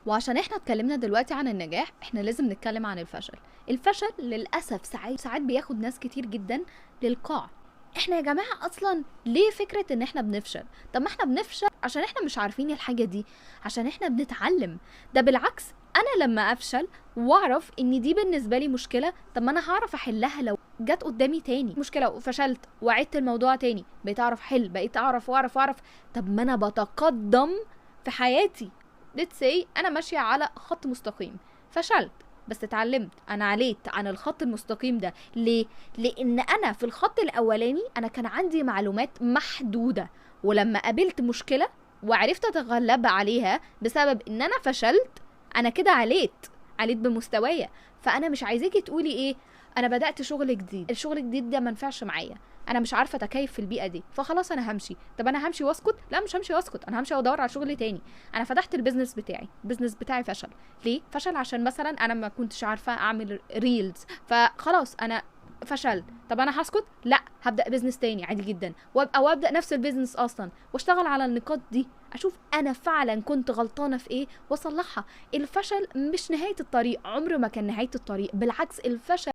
وعشان احنا اتكلمنا دلوقتي عن النجاح، احنا لازم نتكلم عن الفشل. الفشل للأسف ساعات ساعات بياخد ناس كتير جدا للقاع. احنا يا جماعة اصلا ليه فكرة ان احنا بنفشل؟ طب ما احنا بنفشل عشان احنا مش عارفين الحاجة دي، عشان احنا بنتعلم. ده بالعكس، انا لما افشل واعرف ان دي بالنسبة لي مشكلة، طب ما انا هعرف احلها لو جت قدامي تاني مشكلة وفشلت وعدت الموضوع تاني، بقيت اعرف احل، بقيت اعرف واعرف واعرف. طب ما انا بتقدم في حياتي. let's say انا ماشية على خط مستقيم، فشلت بس اتعلمت، انا عليت عن الخط المستقيم ده. ليه؟ لان انا في الخط الاولاني انا كان عندي معلومات محدودة، ولما قابلت مشكلة وعرفت اتغلب عليها بسبب ان انا فشلت، انا كده عليت بمستوايا. فانا مش عايزاكي تقولي ايه، انا بدات شغل جديد، الشغل الجديد ده ما نفعش معايا، انا مش عارفه اتكيف في البيئة دي، فخلاص انا همشي. طب انا همشي واسكت؟ لا، مش همشي واسكت، انا همشي وادور على شغل تاني. انا فتحت ال business بتاعي، ال business بتاعي فشل. ليه فشل؟ عشان مثلا انا ما كنتش عارفه اعمل reels، فخلاص انا فشلت. طب انا هسكت؟ لا، هبدا business تاني عادي جدا، وابدا نفس ال business اصلا، واشتغل على النقاط دي، اشوف انا فعلا كنت غلطانة في ايه واصلحها. الفشل مش نهاية الطريق، عمره ما كان نهاية الطريق، بالعكس الفشل